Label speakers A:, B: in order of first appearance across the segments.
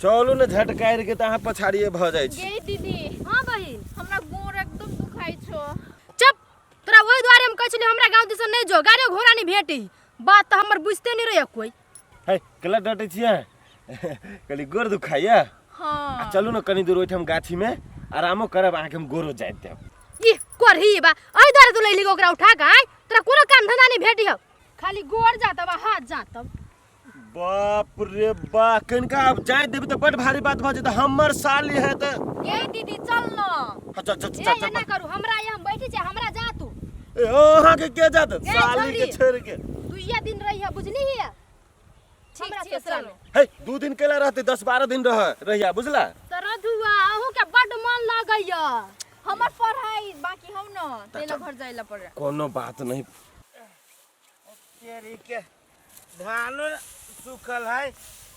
A: चलू ने झटकारि के तऽ अहाँ पछाड़िए भऽ जाइ छी।
B: गे दीदी।
C: हाँ बहिन।
B: हमरा गोड़ एकदम दुखाइ छौ।
C: चुप, तोरा ओहि दुआरे हम कहै छलियै हमरा गाँव दिसन नहि जो, गाड़ियो घोड़ा नहि भेटी। बात तऽ हमर बुझते नहि रहैए कोइ।
A: है केला डटै छियै? कहली गोड़ दुखाइया?
B: हाँ।
A: आ चलू ने कनी दूर ओहिठाम गाछीमे आरामो करब, अहाँके हम गोड़ो जाइत देब।
C: ई करही बा, एहि दुआरे तू लैली ओकरा उठा के? आँय, तोरा कोनो काम धंधा नहि भेटी हौ, खाली गोड़ जातब आ हाथ जातब।
A: बाप रे बा, कनिका आब जाइत देबी तऽ बड भारी बात भऽ जेतै, हमर साली है तऽ।
B: गे दीदी चल न।
A: हाँ, चल चल।
C: ए
A: चल चल।
C: एना करू, हमरा यहाँ बैठी छै, हमरा जा तू।
A: ए अहाँके के जात
C: ए,
A: साली के
C: छौरी।
A: छोड़ के
C: दुइया दिन रही है, बुझली है?
B: ठीक
C: हमरा
B: छै,
C: ससुरा
B: चलू।
C: में।
A: हे 2 दिन केला रहते, 10-12 दिन रह रहिया, बुझला?
C: सरधुआ, अहूँ के बड मन लागैया।
B: हमर पढ़ाई बाकी हौ न, तेला घर जाइला पड़े।
A: कोनो बात नहीं।
D: तेरी के धानो सूखल है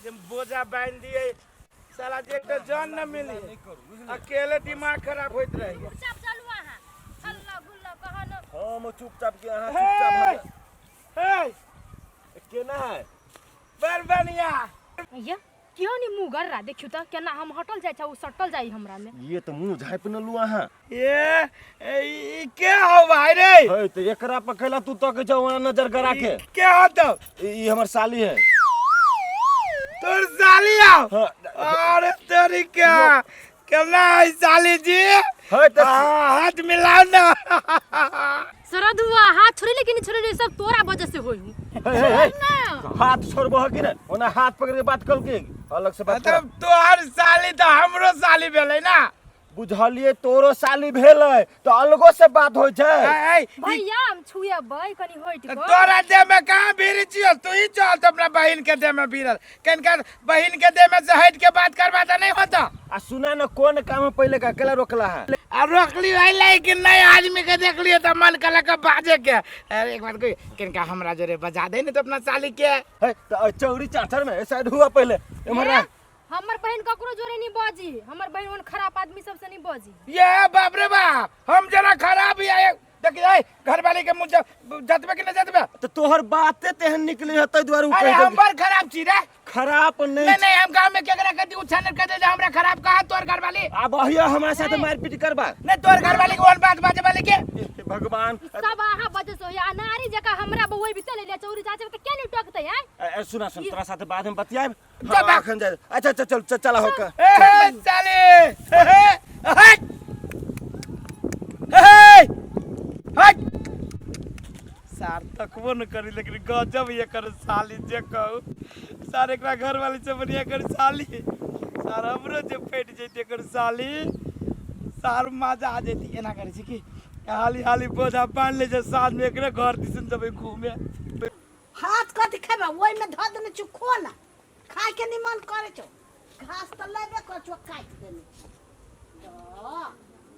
D: जे बोझा बांध दिए, साला जे एकटा जन न मिली, अकेले दिमाग खराब होइत रहे।
C: चुपचाप चलू अहाँ, हल्ला गुल्ला कहन।
A: हम चुपचाप के अहाँ चुपचाप भऽ
D: हे
A: केना है?
D: बड़ बढ़िया।
C: ये क्यों नहीं मुंह गर्रा? देखियो त केना हम हटल जाइ छै, उ सटल जाइ हमरा में।
A: ये तो मुंह झाँपि न लू अहाँ।
D: ये ए, ई के हो भाई रे?
A: है तो एकरा पखेला तू तक जाओ वहाँ नजर गरा के।
D: ई के हो तो?
A: ई हमर साली है।
D: तोर साली आओ?
A: हाँ।
D: अरे तेरी क्या केना है साली जी?
A: है तो
D: हाँ, हाथ मिलाओ ना।
C: सरधुआ, हाथ छोड़े लेकिन छोड़े, सब तोरा वजह से होई हूँ।
A: हे, हे, हे, हाथ छोड़बो कि ना? ओना हाथ पकड़ के बात कर के अलग से बात कर।
D: तब तोहर साली तो हमरो साली भेलै ना।
A: बुझलिए, तोरो साली भेलै तो अलगो से बात होइ छै।
D: ए, ए, ई
C: भैया, हम छुएबै कनी होइट कऽ।
D: तोरा देह में कहाँ भीड़ छियो? तू ही चल तो अपना बहिन के देह में भीड़ल। कनका बहिन के देह में से हट के बात करबा तो नहीं होता।
A: आ सुना न, कोन काम है पहले का केला रोकला है?
D: आ रोकली है लेकिन नए आदमी के देख लियो तो मन कलक के बाजे के। अरे एक बात कही, कनका हमरा जोरे बजा दे ने तो अपना साली के।
A: है तो चौरी चाचर में साइड हुआ पहले एमहर आ।
C: हमर बहिन ककरो जोरे नहीं बाजी, हमर बहिन ओहन खराब आदमी सबसे नहीं बाजी।
D: ये बाप रे बाप, हम जरा खराब ही आए। देखिए घर वाले के मुंह जतबे कि नहीं जतबे?
A: तो तोहर बाते तेहन निकली है तै दुआरे उ
D: अरे
A: कहि
D: हम
A: देलकै।
D: बड़ खराब छी रे।
A: खराब नहीं।
D: नहीं नहीं, हम गांव में केकरा कहती उछान कर दे हमरा खराब कहा तोर घर वाली।
A: अब अहिया हमरा साथे मारपीट करबा?
D: नहीं, तोर घर वाली के ओहन बात बाजे वाली के।
A: हे भगवान,
C: सब अहाँ वजह से होइया। अनारी जकाँ हमरा बउआ बीतल ले चौरी चाचे के के नहीं टोकतै हैं?
A: ए, ए, सुना सुन, तोरा साथे बाद में बतियाब।
D: जा बा।
A: अखन जाय। अच्छा अच्छा, चल चल चला होकर।
D: ए हे साले, हे हे हट हे हट। सार तकबो न करी लेकिन गजब ये कर साली, जे कहू सार एकरा घर वाली से बढ़िया कर साली। सार हमरो जे फटि जैते एकर साली, सार मजा आ जैती। एना करै छी कि हाली हाली बोझा बान्हि लै छै, साँझ में एकरे घर दिसन जेबै घूमे।
E: हाथ कथी खेबै? ओहिमे धऽ देने छियौ, खो ना, खायके नहि मन करै छौ। घास तऽ लेबे करै छौ, काटि देने छियौ,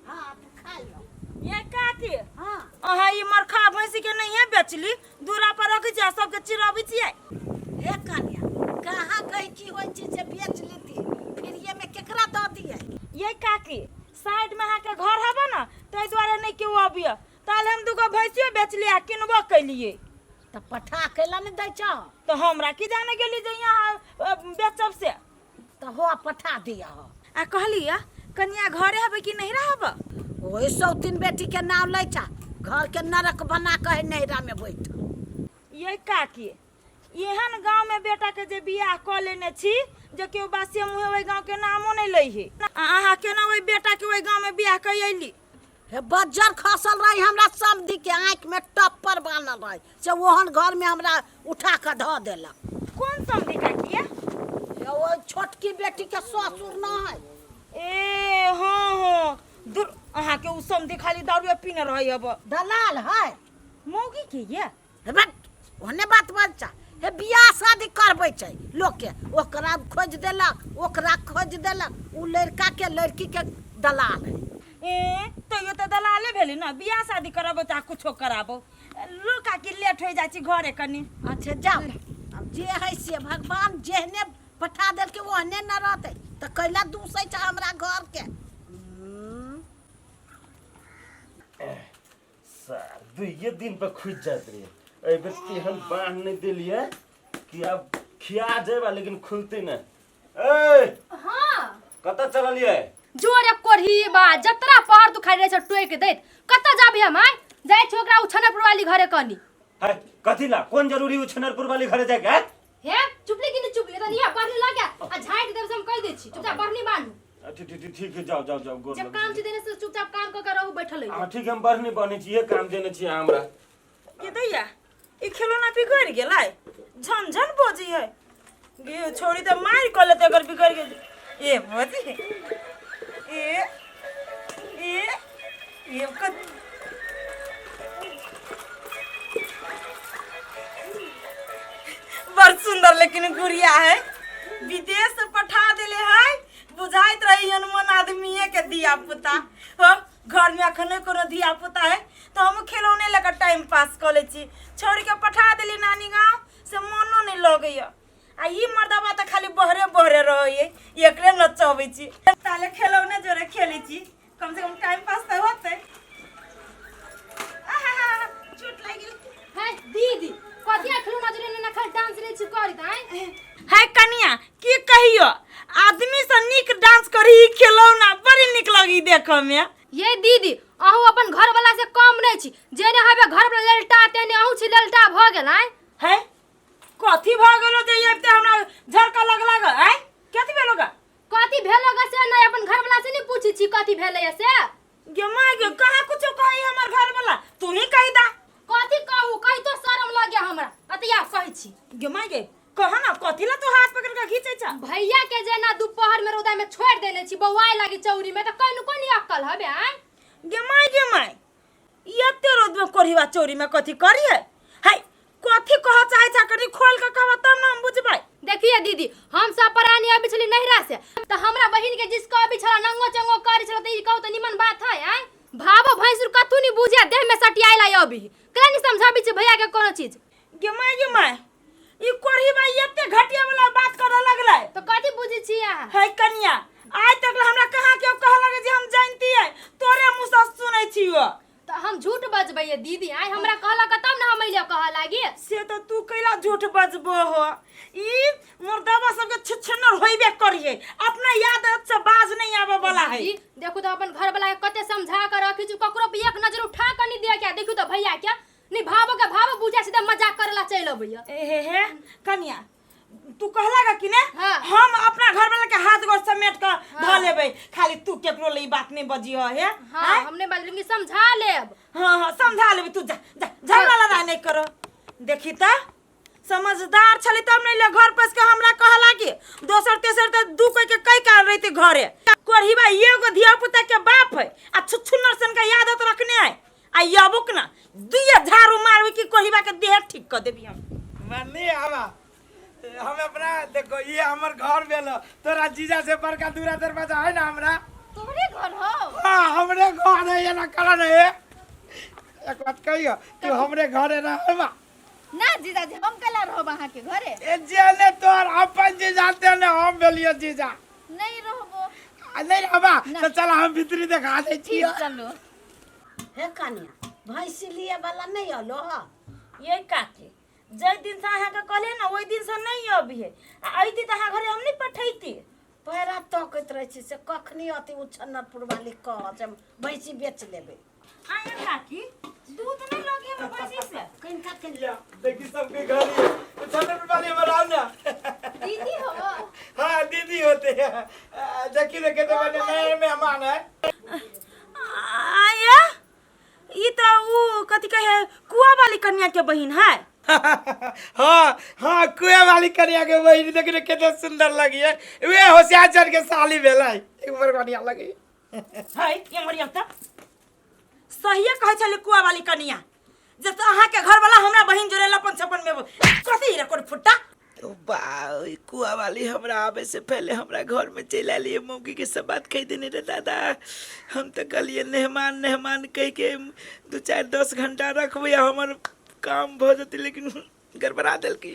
E: हाथ खा लो।
F: ये काकी।
E: हाँ।
F: अहाँ ई मरखा भैंसी के नहिए बेचली, दूरा पर रखै छियै आ सबके चिरबै छियै।
E: हे कन्या, कहाँ गैची होइ छै जे बेच लेती? फ्रीये में केकरा दऽ दियै?
F: ये काकी, साइड में अहाँके घर हबे ने, ताहि दुआरे नहि केओ अबिय। ताले हम दूगो भैंसियो बेचलियै आ किनबो केलियै।
E: तऽ पठा कैला नहि दै छौ?
F: तऽ हमरा की जाने गेली जे यहाँ बेचब से।
E: तऽ हो, पठा दिअ हो।
F: आ कहलियै, कनिया घरे हबे कि नहिरा हबे?
E: ओहि सौतीन बेटी के नाम लै छा, घर के नरक बना के है नैहरा में बैठ।
F: ये काकी, एहन गांव में बेटा के जे बियाह कऽ लेने छी जे केओ बासिए मुँहे ओहि गांव के नामो नहि लै हे, आ अहाँ केना ओहि बेटा के ओहि गांव में बियाह कऽ अयली?
E: हे बज्जर खसल रही हमरा समधी के आँखि में टप्पर बान्हल रही से ओहन घर में हमरा उठा कऽ धऽ देलक।
F: कोन समधी काकी? ये
E: हे ओ छोटकी बेटी के ससुर न है।
F: ए हाँ हाँ, दूर अहाँ के उ समधी खाली दारुए पीने रहे अब।
E: दलाल है।
F: मौगी के ये?
E: हे बट ओहने बात बच्चा हे, बियाह शादी करबै छै लोकके, ओकरा खोजि देलक, ओकरा खोजि देलक, ओ लड़का के लड़की के दलाल है।
F: ए तैयो तऽ दलाले भेलै ने, बियाह शादी कराबो चाहे कुछो कराबो। लोक काकी, लेट हो जाइ छी घरे कनी।
E: अच्छा जाओ, अब जे है से भगवान जेहने पठा देलकै ओहने न रहतै तऽ कैला दूसै छै हमरा घर के।
A: सार दुइये दिन पर खुजि जाइत रहे, एहि बेर तेहन बान्ह नहि देलियै कि आब खिया जेबा लेकिन खुलतै नहि। ए। कतऽ चललियै?
C: जोरे कोढ़ी बा जतरा पहर तू खाली रहै छ टोकि दैत। कतऽ जाबी हम आइ? जाइ छी ओकरा उछनरपुर वाली घरे कनी।
A: है कथी ला? कोन जरूरी उछनरपुर वाली घरे जाके है?
C: हे चुपली कि नहीं चुपली तनी यहाँ बढ़ने लग गया आ झाँटि देब से हम कहि दै छी, चुपचाप बढ़नी बान्हू।
A: ठीक ठीक ठीक है, जाओ जाओ जाओ गोर
C: जब
A: लगै
C: काम
A: छी।
C: छी देने से चुपचाप काम कऽ के रहू बैठल
A: हाँ ठीक है, हम बढ़नी बन्है छी, इहे काम देने छी अहाँ हमरा।
F: के दैया ई खिलौना बिगड़ गेलै, झन झन बजी है गे छोरी त मार क लेते अगर बिगड़ गेल। ए बजी ए ए ए क बड़ सुंदर लेकिन गुड़िया है, विदेश से पठा देले है, बुझाइत रही हनुमान आदमीये के धिया पुता हो। घर में अखन कोनो धिया पुता है तो हम खिलौने लऽ कऽ टाइम पास कऽ लै छी। छोड़ के पठा देली नानी गाँव से मनो नहीं लगैया। आ ई मर्दबा तऽ खाली बहरे बहरे रहैए, एकरे नचबै छी। ताले खिलौने जोरे खेलै छी, कम से कम टाइम पास तऽ होतै। आहा, चोट लागि गेल।
C: है दीदी कथी खिलौना जोरे ने खाली डांस रे छी करी आइ?
F: है कनिया की कहियो, आदमी से नीक डांस करी ई खिलौना, बड़ी नीक लगी देखऽ में।
C: ये दीदी अहूँ अपन घर वाला से कम नहीं छी, जेने हबे घर वाला ललटा तेने अहूँ छी ललटा भऽ गेल आइ।
F: है कथी भऽ गेलो जे आबिते हमरा झरका लग लाग आइ? कथी भेलो गा?
C: कथी भेलो गा से नहीं अपन घर वाला से नहीं पूछी छी कथी भेलै से।
F: गे माय गे कहाँ कुछो कही हमर घर वाला, तू ही कही दा।
C: कथी कहू, कही तो शरम लग गया हमरा अतिया कहै छी।
F: गे माय गे कह ना कथी ला तू हाथ पकड़ के घीचै छ?
C: भैया के जेना दोपहर में रौदा में छोड़ देने छी बौआए लागी चौरी में, त कनु कोनी अक्कल हबे आइ?
F: गे माय गे माय एते रौद में कोढ़ीवा चौरी में कथी करिए है? कथी कह चाहे छ कनी खोल के कहब तब ना हम बुझबै।
C: देखिए दीदी हम सब प्राणी अबै छली नहिरा से त हमरा बहिन के जिसको अबै छला नंगो चंगो करै छला, त ई कहू त निमन बात है आइ? भावो भैंसुर कथू नहीं बुझे, देह में सटियाइला अभी केना नहीं समझाबै छी भैया के कोनो चीज।
F: गे माय गे माय ई कोढ़ी बाई एते घटिया वाला बात करऽ लगलै।
C: तो कथी बुझै छी अहाँ?
F: है कनिया आइ तक हमरा कहाँ केओ कह लगे जे हम जानतियै, तोरे मुँह से सुनै छियो।
C: तो हम झूठ बजबै दीदी आइ? हमरा कहलक तब ना हम अइलियो कह लागी।
F: से तो तू कैला झूठ बजबो हो, ई मुर्दाबा सबके छिछनर होइबे करिए, अपना याद से बाज नहीं आवे वाला है।
C: दीदी देखू तो अपन घर वाला के कते समझा कर रखी छी, ककरो पे एक नजर उठा कर नहीं दिया क्या? देखू तो भैया क्या नहीं भावो के भावो बुझा सीधा मजाक करेला चल अबैया।
F: ए हे हे कनिया तू कहला गा कि ने?
C: हाँ।
F: हम अपना घर वाला के हाथ गोड़ समेट के धऽ लेबै, खाली तू केकरो ले ई बात नहीं बजिह हे।
C: हाँ हमने बजलूंगी समझा लेब।
F: हाँ हाँ समझा लेबै, तू जा जा झगड़ा लड़ाई नहीं करो। देखी त समझदार छली तब नहीं ले घर पस के हमरा कह लागी, दोसर तेसर त दू कोई के कई काल रहती घरे। कोढ़ीबा एगो धिया पुता के बाप है आ छुछुनर सन के आदत रखने है, आ यबुक ना दुइये झाड़ू मारबे कि कोढ़ीबा के देह ठीक क देबी हम।
D: मन्नी आवा हम अपना देखो ये हमर घर भेल, तोरा जीजा से बड़का दूरा दरवाजा है ना हमरा।
B: तोहरे घर हो?
D: हाँ हमरे घर है, ये ना करन है। एक बात कहियो तू हमरे घर है रहबा?
B: ना जीजाजी हम कैला रहब अहाँ के घरे?
D: ए जेने तोर अपन जीजा तेने हम भेलियो जीजा।
B: नहीं रहबो।
D: आ नहीं रहबा तो चल हम भीतरी देखा दै
B: ठीक
D: छियो।
B: चलू।
E: हे कनिया भैंसी लिए वाला नहीं अलो ह?
F: ये काकी जै दिन से अहाँके कहलियै ने ओहि दिन से नहीं अबिहे, आ अइती तऽ अहाँ घरे हम नहीं पठैती।
E: पैरा तकैत रहै छी से कखनी अति उछन्नरपुर वाली कह जे हम भैंसी बेच लेबै।
F: आया काकी दूध नहीं लगे हमर भैंसी से?
E: कनिका कनिका
D: देखी सबके घर ये उछन्नरपुर वाली हमर आओ ना।
B: दीदी हो?
D: हाँ दीदी होते हैं। देखी देखे तो मैंने नए मेहमान है।
F: आया ई तऽ उ कथी कहे कुआ वाली कन्या के बहिन है।
D: हाँ हाँ कुआ वाली कन्या के बहिन देख रे कितना सुंदर लगी है, वे होशियार चढ़ के साली भेलै एक बार बढ़िया लगी
F: है। ये मरिया त सहिए कहै छलै कुआ वाली कन्या जे अहाँ के घर वाला हमरा बहिन जोरे लपन छपन में कथी रे कोन फुट्टा।
D: तो बा कुआ वाली हमरा आवे से पहले हमरा घर में चल आलिए, मौगी के सब बात कह देने रे दादा। हम तो कहलिए मेहमान मेहमान कह के 2-4-10 घंटा रखबे हमर काम भ जते, लेकिन गड़बड़ा देलकी।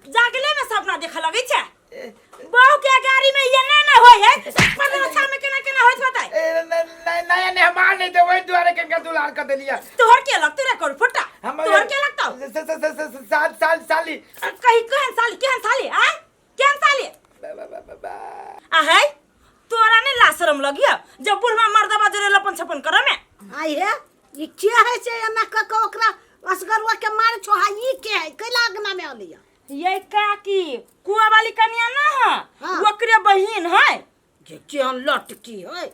F: जागले में सपना देख लगे छे बहू के गाड़ी में ये ना ना होय है, 15 छा में केना केना होइत होतै।
D: नया मेहमान नहीं तो वही दुआरे कनका दुलार कर देलिया।
F: तोहर के लगतौ रे कर फुट्टा? तोहर के लगतौ?
D: साल साल साली
F: कही केहन साली केहन साली आ
E: ई के है से एना क के ओकरा असगरुआ के मारे छो? हा, ई के है? कैला अगना में अलिया?
F: ये काकी, कुआ वाली कन्या ना है?
E: हाँ।
F: ओकरे बहिन है।
E: जे केहन लटकी है,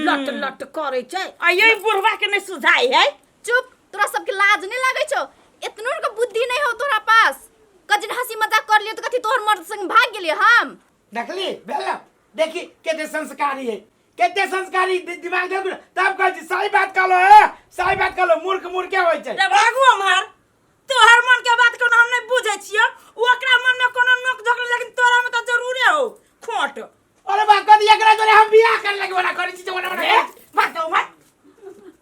E: लट लट करै छै।
F: आ ये बुढ़वा के नहीं सुझाई है।
B: चुप, तोरा सबके लाज नहीं लागै छौ? एतनो के बुद्धि नहीं हो तोरा पास? कजिन हंसी मजाक कर लियो तो कथी तोहर मर्द संग भाग गेलियो हम?
D: देखली भेल, देखी केते संस्कारी है, केते संस्कारी दिमाग देखू ने, तब कहै छी सही बात कहलो है, सही बात कहलो। मूर्ख मूर्खे होइ छै।
F: रे भागू हमार, तोहर मन के बात कोनो हम नहीं बुझै छियो। ओकरा मन में कोनो नोक झोंक नहीं, लेकिन तोरा में तो जरूरे हो खोट।
D: अरे बा, कथी एकरा जोरे हम बियाह करे लगे ओना करै छी, ओना ओना करै छी।
F: भाग जाओ भाग।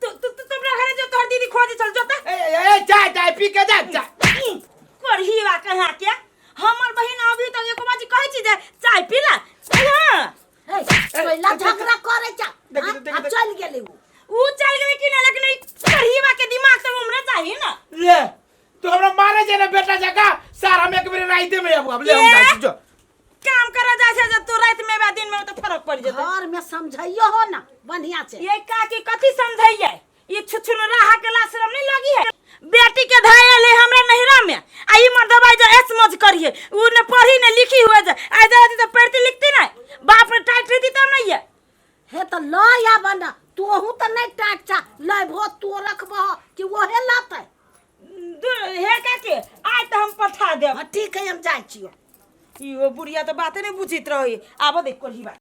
F: तू तू तू तोरा घरे जो तोहर दीदी खोजे चल जोता।
D: ए ए ए, चाय चाय पी के जा, चाय।
F: करही बा कहाँ के हमर बहिन अभी तक एको बाजी कहै छी जे चाय पीला? हाँ।
E: हे, कैला झगड़ा करै छ?
D: देख,
E: हाँ?
D: देख,
E: आ
D: देख।
E: चल गेली उ।
F: ऊ चल गेलै कि ना, लेकिन ई करहीवा के दिमाग तऽ उमरे चाही ना।
D: ले, तू हमरा मारे छै ने बेटा जका सार, हम एक बेर राइते में आबू। अब ले, हम जाइ छी, जो।
F: काम करे जाइ छै जे तू राति में बा दिन में तऽ फरक पड़ि जेतै।
E: घर में समझैयो हो ना बढ़िया से।
F: ये काकी कथी समझैये? ई छुछुन राहा के लाशरम नहीं लगी है। बेटी के धायल है हमरा नहिरा में, आ ई मर्दबा जे ऐस मौज करिए, उ ने पढ़ी ने लिखी हुए जे आइ रहती तऽ पढ़ती लिखती नहीं, बाप रे टाइट रहती तब नहीं है।
E: हे तऽ लय आब ना, तोहू तऽ नहीं टाइट छा, लयबहो तो रखबहो कि ओहे लतै?
F: हे काकी, आइ तऽ हम पठा देब।
E: हाँ, ठीक है, हम जाइ छियो।
F: इहो बुढ़िया तऽ बाते नहीं बुझैत रही। आबऽ देख कोल्ही बा।